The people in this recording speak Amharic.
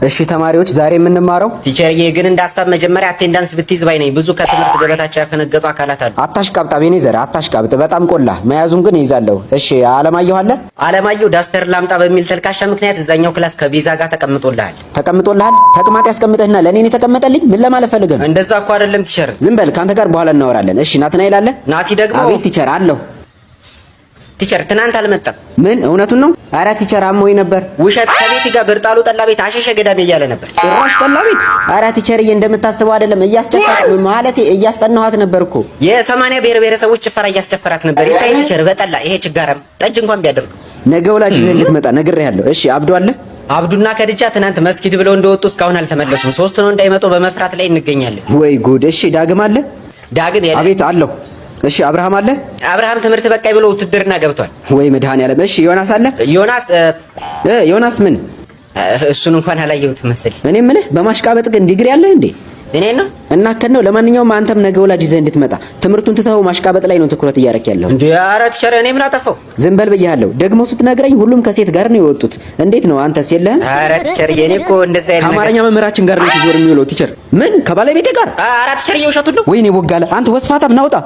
እሺ ተማሪዎች፣ ዛሬ የምንማረው Teacher ዬ፣ ግን እንደ ሀሳብ መጀመሪያ attendance ብትይዝ ባይ ነኝ። ብዙ ከትምህርት ገበታቸው ያፈነገጡ አካላት አሉ። አታሽቃብጥ፣ አቤኔዘር አታሽቃብጥ። በጣም ቆላ መያዙን ግን ይዛለሁ። እሺ አለማየሁ አለ? አለማየሁ duster ላምጣ በሚል ተልካሻ ምክንያት እዛኛው class ከቤዛ ጋር ተቀምጦልሃል። ተቀምጦልሃል? ተቅማጥ ያስቀምጥህና ለእኔ ነው የተቀመጠልኝ? ምን ለማለት ፈልገህ ነው? እንደዛ እኮ አይደለም teacher። ዝም በል፣ ከአንተ ጋር በኋላ እናወራለን። እሺ ናትናኤል አለ? ናቲ ደግሞ አቤት teacher፣ አለሁ። Teacher፣ ትናንት አልመጣም። ምን እውነቱን ነው? አረ teacher፣ አሞኝ ነበር። ውሸት። ከቤቲ ጋር ብርጣሉ ጠላ ቤት አሸሸ ገዳሜ እያለ ነበር። ጭራሽ ጠላ ቤት? አረ teacher ዬ፣ እንደምታስበው አይደለም። እያስጨፈራት ማለቴ እያስጠናኋት ነበር እኮ። የ80 ብሔር ብሔረሰቦች ጭፈራ እያስጨፈራት ነበር። ይታይ teacher፣ በጠላ ይሄ ችጋራም ጠጅ እንኳን ቢያደርገው። ነገ ወላጅ ይዘህ እንድትመጣ ነግሬሃለሁ። እሺ አብዱ አለ? አብዱና ከድጃ ትናንት መስጊድ ብለው እንደወጡ እስካሁን አልተመለሱም። ሶስት ነው እንዳይመጡ በመፍራት ላይ እንገኛለን። ወይ ጉድ! እሺ ዳግም አለ? ዳግም የለም። አቤት፣ አለሁ። እሺ አብርሃም አለ? አብርሃም ትምህርት በቃኝ ብሎ ውትድርና ገብቷል። ወይ መድኃኒዓለም! እሺ ዮናስ አለ? ዮናስ ዮናስ ምን? እሱን እንኳን አላየሁትም መሰለኝ። እኔ የምልህ በማሽቃበጥ ግን ዲግሪ አለህ እንዴ? እኔ ነው። እና ከነው ለማንኛውም አንተም ነገ ወላጅ ይዘህ እንድትመጣ። ትምህርቱን ትተኸው ማሽቃበጥ ላይ ነው ትኩረት እያደረክ ያለው። እንዴ ኧረ teacher፣ እኔ ምን አጠፋሁ? ዝም በል ብያለሁ። ደግሞ ስትነግረኝ ሁሉም ከሴት ጋር ነው የወጡት። እንዴት ነው፣ አንተስ የለህም? ኧረ teacher፣ እኔ እኮ እንደዛ አይነት ነገር ከአማርኛ መምህራችን ጋር ነው ሲዞር የሚውለው teacher። ምን፣ ከባለቤቴ ጋር? ኧረ teacher፣ እየውሸቱን ነው። ወይኔ ቦጋለ፣ አንተ ወስፋታም ናውጣ።